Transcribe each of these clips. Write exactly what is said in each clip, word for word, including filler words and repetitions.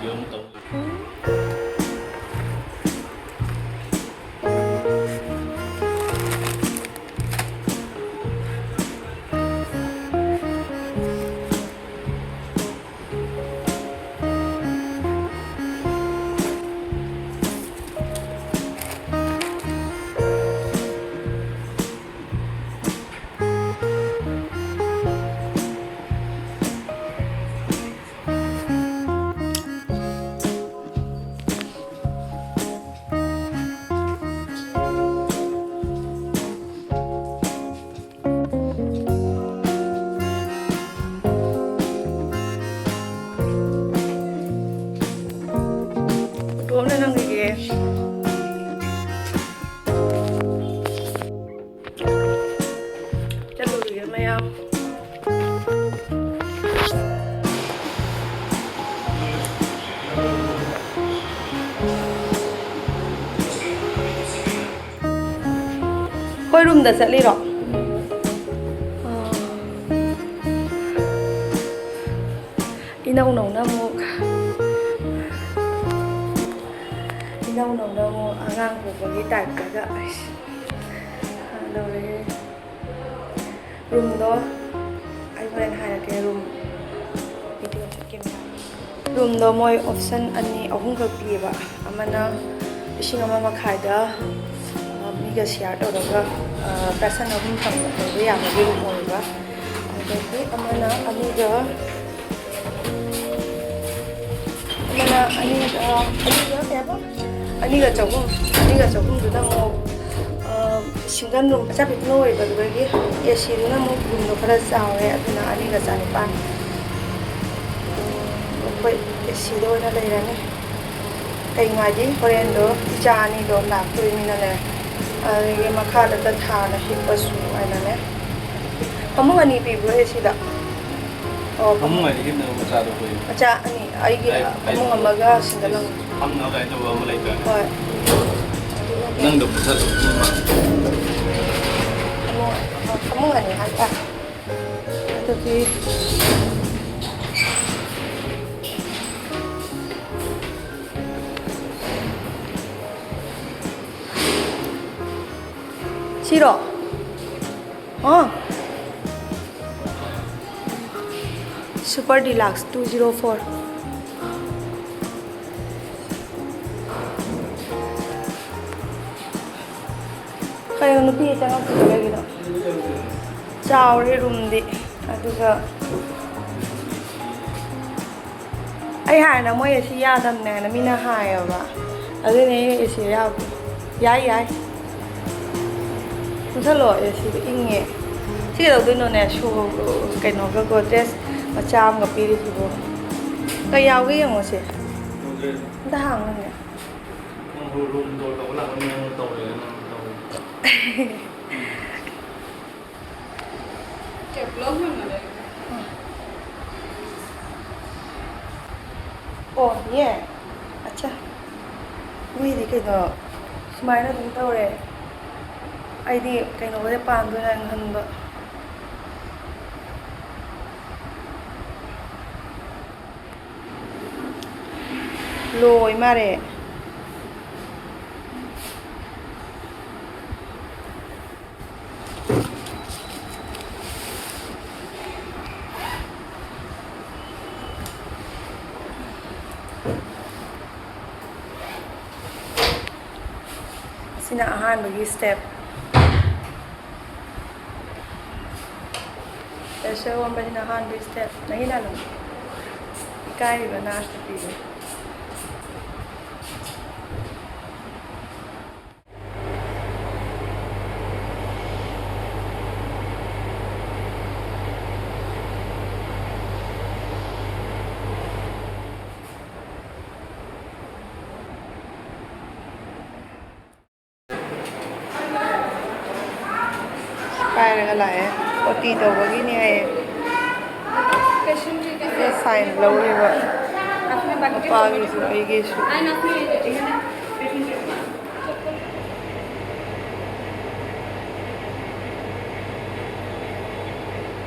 Photo ꯑꯃ ꯅꯝꯈꯤꯒꯦ꯫ ꯆꯠꯂꯨꯔꯤꯒꯦ ꯃꯌꯥꯝ꯫ ꯑꯩꯈꯣꯏ ꯔꯨꯝꯗ ꯆꯠꯂꯤꯔꯣ? ꯑꯥ꯫ ꯏꯅꯧ ꯅꯧꯅ ꯑꯃꯨꯛ, ꯏꯅꯧ ꯅꯧꯅ ꯑꯃꯨꯛ ꯑꯉꯥꯡ ꯄꯣꯛꯄꯒꯤ ꯇꯥꯏꯞꯇꯒ, ꯑꯩꯁ, ꯂꯣꯏꯔꯦꯍꯦ꯫ ꯔꯨꯝꯗꯣ ꯑꯩ ꯍꯣꯔꯦꯟ ꯍꯥꯏꯔꯛꯀꯦ, ꯔꯨꯝ ꯚꯤꯗꯤꯑꯣ ꯆꯠꯀꯦ꯫ ꯔꯨꯝꯗꯣ ꯃꯣꯏ ꯑꯣꯞꯁꯟ ꯑꯅꯤ ꯑꯍꯨꯝꯈꯛ ꯄꯤꯌꯦꯕ, ꯑꯃꯅ ꯂꯤꯁꯤꯡ ꯑꯃ ꯃꯈꯥꯏꯗ, ꯑ, ꯃꯤꯒ ꯁꯤꯌꯥꯔ ꯇꯧꯔꯒ, ꯑ, ꯄꯔꯁꯟ ꯑꯍꯨꯝ ꯐꯪꯕ ꯇꯧꯕ ꯌꯥꯕꯒꯤ ꯔꯨꯝ ꯑꯣꯏꯕ꯫ ꯑꯗꯒꯤ ꯑꯃꯅ ꯑꯅꯤꯒ, ꯑꯃꯅ ꯑꯅꯤꯒ, ꯑꯅꯤꯒ ꯀꯌꯥꯕ? ꯑꯅꯤꯒ ꯆꯍꯨꯝ, ꯑꯅꯤꯒ ꯆꯍꯨꯝꯗꯨꯅ ꯑꯃꯨꯛ, ꯑ, ꯁꯤꯡꯒꯜ ꯔꯨꯝ ꯃꯆꯥ ꯄꯤꯛꯇꯨꯅ ꯑꯣꯏꯕꯗꯨꯗꯒꯤ ꯑꯦ ꯁꯤꯗꯨꯅ ꯑꯃꯨꯛ ꯔꯨꯝꯗꯣ ꯈꯔ ꯆꯥꯎꯔꯦ, ꯑꯗꯨꯅ ꯑꯅꯤꯒ ꯆꯅꯤꯄꯥꯟ꯫ ꯑꯩꯈꯣꯏ ꯑꯦ ꯁꯤꯗ ꯑꯣꯏꯅ ꯂꯩꯔꯅꯤ꯫ ꯀꯩꯒꯤꯅꯣ ꯍꯥꯏꯗꯤ ꯍꯣꯔꯦꯟꯗꯣ ꯏꯆꯥ ꯑꯅꯤꯗꯣ ꯂꯥꯛꯇꯣꯏꯅꯤꯅꯅꯦ, ꯑꯗꯒꯤ ꯃꯈꯥꯗ ꯊꯥꯅ ꯍꯤꯞꯄꯁꯨ ꯍꯥꯏꯅꯅꯦ꯫ ꯐꯃꯨꯡ ꯑꯅꯤ ꯄꯤꯕ꯭ꯔꯣ ꯑꯦ ꯁꯤꯗ? ꯑꯣ, ꯐꯃꯨꯡ ꯍꯥꯏꯗꯤ ꯍꯤꯞꯅꯕ ꯃꯆꯥꯗꯣ ꯑꯩꯈꯣꯏ ꯃꯆꯥ ꯑꯅꯤ, ꯑꯩꯒꯤ ꯂꯩ-, ꯐꯃꯨꯡ ꯂꯩ-, ꯑꯃꯒ ꯁꯤꯡꯒꯜ ꯑꯃ꯫ ꯐꯝꯅꯕ ꯑꯗꯨꯃꯥꯏꯅ ꯇꯧꯕ ꯑꯃ ꯂꯩꯇ꯭ꯔꯥꯅꯦ? ꯍꯣꯏ꯫ ꯅꯪꯗꯣ ꯄꯨꯊꯔꯣ꯫ ꯐꯃꯨꯡ, ꯐꯃꯨꯡ ꯑꯅꯤ ꯍꯥꯏꯇꯥꯔꯦ꯫ ꯑꯗꯨꯗꯤ ꯑꯣ, Super Deluxe two zero four꯫ ꯀꯩꯅꯣ ꯅꯨꯄꯤ ꯆꯪꯉꯛꯇ꯭ꯔꯤꯁꯦ ꯀꯩꯒꯤꯅꯣ? ꯆꯥꯎꯔꯦ ꯔꯨꯝꯗꯤ꯫ ꯑꯗꯨꯒ ꯑꯩ ꯍꯥꯟꯅ ꯃꯣꯏ ꯑꯁꯤ ꯌꯥꯗꯕꯅꯦ ꯍꯥꯏꯅ ꯃꯤꯅ ꯍꯥꯏꯌꯦꯕ꯫ ꯑꯗꯨꯅꯦ ꯑꯩꯅ ꯑꯦꯁꯤ ꯌꯥꯎꯗꯦ꯫ ꯌꯥꯏ, ꯌꯥꯏ꯫ ꯃꯨꯊꯠꯂꯣ, ꯑꯦꯁꯤꯗꯣ ꯏꯪꯉꯦ꯫ ꯁꯤ ꯀꯩꯗꯧꯗꯣꯏꯅꯣꯅꯦ? ꯁꯣ-, ꯀꯩꯅꯣꯒ ꯒꯣꯗ꯭ꯔꯦꯖ ꯃꯆꯥ ꯑꯃꯒ ꯄꯤꯔꯤꯁꯤꯕꯣ꯫ ꯀꯩ ꯌꯥꯎꯒꯦ ꯌꯦꯡꯉꯣꯁꯦ꯫ ꯑꯝꯇ ꯍꯥꯡꯉꯨꯅꯦ꯫ ꯅꯪꯕꯨ ꯔꯨꯝ ꯇꯣꯔ ꯇꯧꯕ ꯂꯥꯛꯄ ꯃꯑꯣꯡꯗ ꯇꯧꯔꯦ ꯅꯪ ꯇꯧꯔꯦ꯫ ꯑꯣ, ꯌꯦ꯫ ꯑꯠꯆꯥ꯫ ꯃꯤꯗꯤ ꯀꯩꯅꯣ ꯁꯨꯃꯥꯏꯅ ꯑꯗꯨꯝ ꯇꯧꯔꯦ꯫ ꯑꯩꯗꯤ ꯀꯩꯅꯣꯒꯁꯦ ꯄꯥꯝꯗꯣꯏꯅ ꯈꯟꯕ꯫ ꯂꯣꯏ ꯃꯥꯔꯦ꯫ ꯑꯁꯤꯅ ꯑꯍꯥꯟꯕꯒꯤ step꯫ Pressure ꯑꯣꯟꯕꯁꯤꯅ ꯑꯍꯥꯟꯕ step꯫ ꯅꯪꯒꯤ ꯅꯥꯅꯨ ꯏꯀꯥꯏꯔꯤꯕ nurse ꯅꯨꯄꯤꯁꯦ꯫ ꯄꯥꯏꯔꯒ ꯂꯥꯛꯑꯦ꯫ ꯑꯣ ꯇꯤ ꯇꯧꯕꯒꯤꯅꯦ ꯍꯥꯏꯌꯦ꯫ ꯁꯤꯗ sign ꯂꯧꯔꯤꯕ꯫ ꯃꯄꯥꯒꯤꯁꯨ ꯑꯩꯒꯤꯁꯨ꯫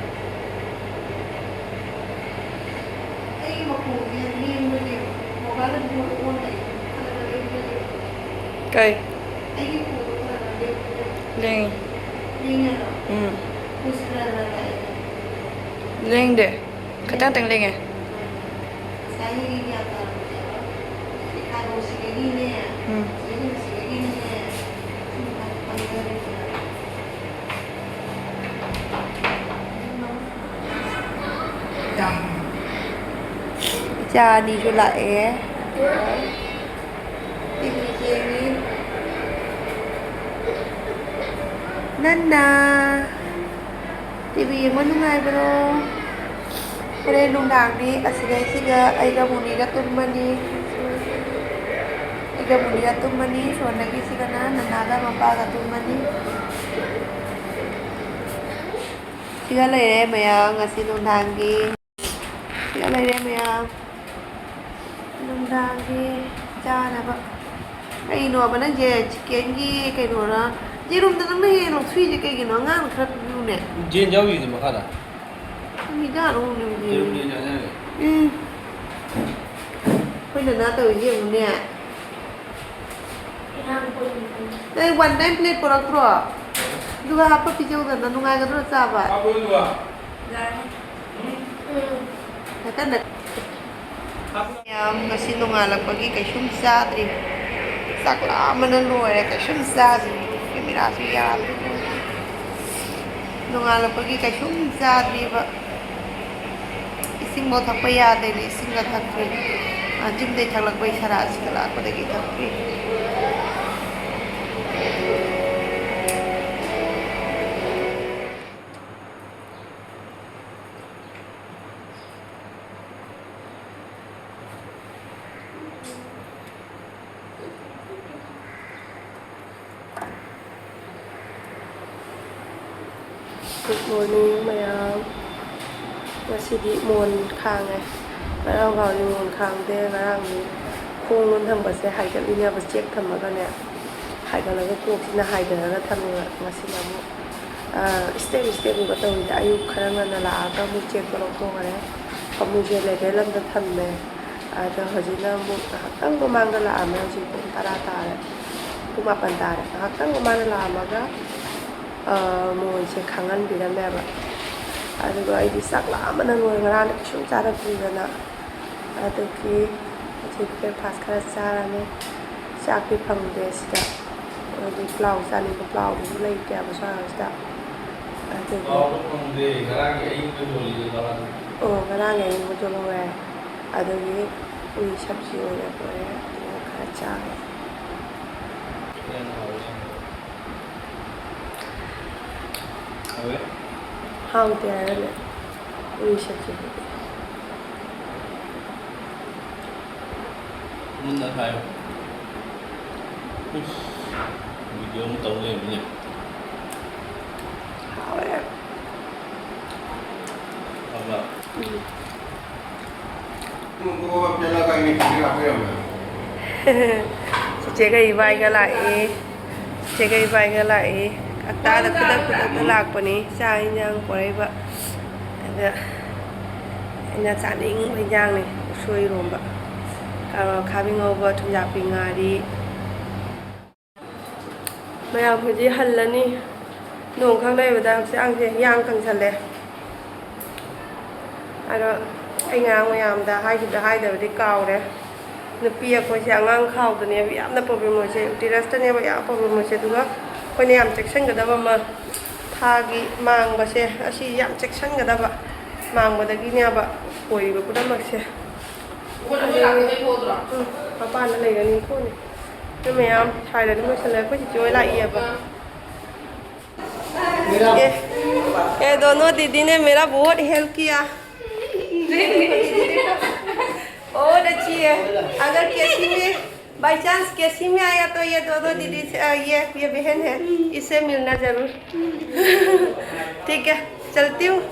ꯀꯩ? ꯂꯦꯡꯉꯤ꯫ ꯎꯝ꯫ ꯂꯦꯡꯗꯦ꯫ ꯈꯇꯪ ꯈꯇꯪ ꯂꯦꯡꯉꯦ꯫ ꯎꯝ꯫ ꯏꯆꯥ ꯑꯅꯤꯁꯨ ꯂꯥꯛꯑꯦ꯫ ꯇꯤꯚꯤ ꯌꯦꯡꯉꯤ꯫ ꯅꯟꯅ꯫ ꯇꯤꯚꯤ ꯌꯦꯡꯕ ꯅꯨꯡꯉꯥꯏꯕ꯭ꯔꯣ? ꯍꯣꯔꯦꯟ ꯅꯨꯡꯗꯥꯡꯗꯤ ꯑꯁꯤꯗꯩꯁꯤꯗ ꯑꯩꯒ ꯃꯨꯅꯤꯒ ꯇꯨꯝꯃꯅꯤ꯫ ꯑꯩꯒ ꯃꯨꯅꯤꯒ ꯇꯨꯝꯃꯅꯤ꯫ ꯁꯣꯝꯗꯒꯤ ꯁꯤꯒꯅ ꯅꯅꯥꯒ ꯃꯄꯥꯒ ꯇꯨꯝꯃꯅꯤ꯫ ꯁꯤꯒ ꯂꯩꯔꯦ ꯃꯌꯥꯝ ꯉꯁꯤ ꯅꯨꯡꯗꯥꯡꯒꯤ꯫ ꯁꯤꯒ ꯂꯩꯔꯦ ꯃꯌꯥꯝ꯫ ꯅꯨꯡꯗꯥꯡꯒꯤ ꯆꯥꯅꯕ꯫ ꯀꯩꯅꯣꯕ ꯅꯪꯁꯦ ꯆꯤꯛꯀꯦꯟꯒꯤ ꯀꯩꯅꯣꯔ? ꯌꯦꯔꯨꯝꯗ ꯅꯪꯅ ꯍꯦꯟꯅ ꯂꯧꯊꯣꯛꯏꯁꯦ ꯀꯩꯒꯤꯅꯣ? ꯑꯉꯥꯡꯅ ꯈꯔ ꯄꯤꯌꯨꯅꯦ꯫ ꯌꯦꯟ ꯌꯥꯎꯔꯤꯗꯨ ꯃꯈꯥꯗ꯫ ꯃꯤꯗꯥꯔꯣ ꯍꯣꯡꯅꯤꯡꯗꯦ꯫ ꯌꯦꯔꯨꯝ ꯌꯦꯟ ꯆꯥꯅꯔꯦ꯫ ꯎꯝ꯫ ꯑꯩꯈꯣꯏ ꯅꯅꯥ ꯇꯧꯔꯤꯁꯦ ꯌꯦꯡꯉꯨꯅꯦ꯫ ꯅꯪ ꯋꯥꯟ ꯇꯥꯏꯝ ꯄ꯭ꯂꯦꯠ ꯄꯨꯔꯛꯇ꯭ꯔꯣ? ꯑꯗꯨꯒ ꯍꯥꯞꯄ ꯄꯤꯖꯧꯗꯅ ꯅꯨꯡꯉꯥꯏꯒꯗ꯭ꯔꯣ ꯆꯥꯕ? ꯍꯥꯞꯄꯣꯏ ꯑꯗꯨꯒ꯫ ꯌꯥꯔꯦ꯫ ꯎꯝ꯫ ꯅꯥꯀꯟꯗ꯫ ꯌꯥꯝ ꯉꯁꯤ ꯅꯣꯡꯉꯥꯜꯂꯛꯄꯒꯤ ꯀꯩꯁꯨꯝ ꯆꯥꯗ꯭ꯔꯤ꯫ ꯆꯥꯛ ꯂꯥꯝꯕꯅ ꯂꯣꯏꯔꯦ, ꯀꯩꯁꯨꯝ ꯆꯥꯗ꯭ꯔꯤ꯫ ꯀꯦꯃꯦꯔꯥꯁꯨ ꯌꯥꯗ꯭ꯔꯦ꯫ ꯅꯣꯡꯉꯥꯜꯂꯛꯄꯒꯤ ꯀꯩꯁꯨꯝ ꯆꯥꯗ꯭ꯔꯤꯕ꯫ ꯏꯁꯤꯡꯐꯥꯎ ꯊꯛꯄ ꯌꯥꯗꯦꯅꯦ, ꯏꯁꯤꯡꯒ ꯊꯛꯇ꯭ꯔꯤ꯫ ꯑ, ꯖꯤꯝꯗꯩ ꯊꯛꯂꯛꯄꯩ ꯁꯔꯥ ꯑꯁꯤꯗ ꯂꯥꯛꯄꯗꯒꯤ ꯊꯛꯇ꯭ꯔꯤ꯫ Good morning ꯃꯌꯥꯝ꯫ ꯉꯁꯤꯗꯤ ꯃꯣꯟ ꯈꯥꯡꯉꯦ꯫ ꯉꯔꯥꯡ ꯐꯥꯎꯗꯤ ꯃꯣꯟ ꯈꯥꯡꯗꯦ꯫ ꯉꯔꯥꯡꯗꯤ ꯈꯣꯡ ꯂꯣꯟ ꯊꯝꯕꯁꯦ ꯍꯥꯏꯒꯠꯂꯤꯅꯦꯕ, ꯆꯦꯛ ꯊꯝꯃꯒꯅꯦ꯫ ꯍꯥꯏꯒꯠꯂꯒ ꯀꯣꯛꯁꯤꯅ ꯍꯥꯏꯊꯔꯒ ꯊꯝꯃꯦꯕ꯫ ꯉꯁꯤꯅ ꯑꯃꯨꯛ, ꯑ, step step ꯅꯦꯕ ꯇꯧꯔꯤꯁꯦ꯫ ꯑꯌꯨꯛ ꯈꯔ ꯉꯟꯅ ꯂꯥꯛꯑꯒ ꯑꯃꯨꯛ ꯆꯦꯛꯇꯣ ꯂꯧꯊꯣꯛꯈ꯭ꯔꯦ꯫ ꯐꯃꯨꯡꯁꯦ level ꯑꯝꯗ ꯊꯝꯃꯦ꯫ ꯑꯗꯣ ꯍꯧꯖꯤꯛꯅ ꯑꯃꯨꯛ ꯉꯥꯏꯍꯥꯛꯇꯪ ꯃꯃꯥꯡꯗ ꯂꯥꯛꯑꯝꯃꯦ꯫ ꯍꯧꯖꯤꯛ ꯄꯨꯡ ꯇꯔꯥ ꯇꯥꯔꯦ꯫ ꯄꯨꯡ ꯃꯥꯄꯟ ꯇꯥꯔꯦ꯫ ꯉꯥꯏꯍꯥꯛꯇꯪ ꯃꯃꯥꯡꯗ ꯂꯥꯛꯑꯝꯃꯒ ꯃꯣꯏꯁꯦ ꯈꯪꯍꯟꯕꯤꯔꯝꯃꯦꯕ꯫ ꯑꯗꯨꯒ ꯑꯩꯗꯤ ꯆꯥꯛ ꯂꯥꯝꯕꯅ ꯂꯣꯏꯔꯦ, ꯉꯔꯥꯡꯗꯤ ꯀꯩꯁꯨꯝ ꯆꯥꯔꯛꯇ꯭ꯔꯤꯗꯅ꯫ ꯑꯗꯨꯒꯤ ꯍꯧꯖꯤꯛ ꯕ꯭ꯔꯦꯛꯐꯥꯁ ꯈꯔ ꯆꯥꯔꯅꯤ꯫ ꯆꯥꯛꯇꯤ ꯐꯪꯗꯦ ꯁꯤꯗ꯫ ꯍꯥꯏꯗꯤ ꯄ꯭ꯂꯥꯎ ꯆꯥꯅꯤꯡꯕ, ꯄ꯭ꯂꯥꯎꯗꯨꯁꯨ ꯂꯩꯇꯦꯕ ꯁ꯭ꯋꯥꯏꯁꯤꯗ꯫ ꯑꯗꯨꯒꯤ ꯄ꯭ꯂꯥꯎꯗꯣ ꯐꯪꯗꯦ, ꯉꯔꯥꯡꯒꯤ ꯑꯍꯤꯡꯗ ꯂꯣꯜꯂꯤꯗꯣ ꯆꯥꯔꯅꯤ꯫ ꯑꯣ, ꯉꯔꯥꯡꯒꯤ ꯑꯍꯤꯡꯕꯗꯣ ꯂꯧꯔꯦ꯫ ꯑꯗꯨꯒꯤ ꯄꯨꯔꯤ ꯁꯕꯖꯤ ꯑꯣꯏꯅ ꯄꯨꯔꯦ, ꯑꯗꯨꯒ ꯈꯔ ꯆꯥꯒꯦ꯫ ꯌꯥꯝ ꯍꯥꯎꯋꯦ꯫ ꯍꯥꯎꯋꯦ꯫ ꯍꯥꯎꯇꯦ ꯍꯥꯏꯔꯅꯦ꯫ ꯎꯔꯤꯁꯛꯁꯤꯗꯤ꯫ ꯃꯨꯟꯅ ꯁꯥꯏ꯫ ꯏꯁ, ꯚꯤꯗꯤꯑꯣ ꯑꯃ ꯇꯧ ꯂꯩꯔꯝꯃꯤꯅꯦ꯫ ꯍꯥꯎꯋꯦ꯫ ꯍꯥꯎꯕ꯭ꯔꯥ? ꯎꯝ꯫ ꯆꯤꯆꯦꯒ ꯏꯕꯥꯏꯒ ꯂꯥꯛꯑꯦ꯫ ꯆꯤꯆꯦꯒ ꯏꯕꯥꯏꯒ ꯂꯥꯛꯑꯦ꯫ ꯍꯞꯇꯥꯗ ꯈꯨꯗꯛ ꯈꯨꯗꯛꯇ ꯂꯥꯛꯄꯅꯤ꯫ ꯆꯥꯛ ꯏꯟꯖꯥꯡ ꯄꯣꯔꯛꯏꯕ꯫ ꯑꯗ ꯑꯩꯅ ꯆꯥꯅꯤꯡꯕ ꯏꯟꯖꯥꯡꯅꯤ꯫ ꯎꯁꯣꯏ ꯏꯔꯣꯝꯕ, ꯀꯥꯔꯣꯠ ꯑꯈꯥꯕꯤ ꯉꯧꯕ, ꯊꯨꯝꯌꯥꯛꯄꯤ ꯉꯥꯔꯤ꯫ ꯃꯌꯥꯝ ꯍꯧꯖꯤꯛ ꯍꯜꯂꯅꯤ꯫ ꯅꯣꯡ ꯈꯛ ꯂꯩꯕꯗ ꯍꯛꯆꯥꯡꯁꯦ ꯌꯥꯡ ꯀꯪꯁꯜꯂꯦ꯫ ꯑꯗꯣ ꯑꯩ ꯉꯔꯥꯡ ꯃꯌꯥꯝꯗ ꯍꯥꯏꯈꯤꯕꯗ ꯍꯥꯏꯗꯕꯗꯤ ꯀꯥꯎꯔꯦ꯫ ꯅꯨꯄꯤ ꯑꯩꯈꯣꯏꯁꯦ ꯑꯉꯥꯡ ꯈꯥꯎꯗꯅꯦꯕ ꯌꯥꯝꯅ ꯄ꯭ꯔꯣꯕ꯭ꯂꯦꯝ ꯑꯣꯏꯁꯦ, ꯌꯨꯇꯦꯔꯁꯇꯅꯦꯕ ꯌꯥꯝ ꯄ꯭ꯔꯣꯕ꯭ꯂꯦꯝ ꯑꯣꯏꯁꯦ꯫ ꯑꯗꯨꯒ ꯑꯩꯈꯣꯏꯅ ꯌꯥꯝ ꯆꯦꯛꯁꯤꯟꯒꯗꯕ ꯑꯃ, ꯊꯥꯒꯤ ꯃꯥꯡꯕꯁꯦ ꯑꯁꯤ ꯌꯥꯝ ꯆꯦꯛꯁꯤꯟꯒꯗꯕ, ꯃꯥꯡꯕꯗꯒꯤꯅꯦꯕ ꯑꯣꯏꯔꯤꯕ ꯄꯨꯝꯅꯃꯛꯁꯦ꯫ ꯎꯝ, ꯃꯄꯥꯟꯗ ꯂꯩꯒꯅꯤ ꯀꯣꯟꯅ꯫ ꯑꯗꯨ ꯃꯌꯥꯝ ꯁ꯭ꯋꯥꯏꯗ ꯑꯗꯨꯝ ꯂꯣꯏꯁꯜꯂꯦ꯫ ꯑꯩꯈꯣꯏ ꯆꯤꯆꯦ ꯍꯣꯏ ꯂꯥꯛꯏꯑꯕ꯫ ये, ये दोनों दीदी ने मेरा बहुत हेल्प किया। बहुत अच्छी है। अगर किसी में, बाई चांस किसी में आया तो ये दोनों दीदी से, अ, ये, ये बहन है, इससे मिलना जरूर। ठीक है, चलती हूँ।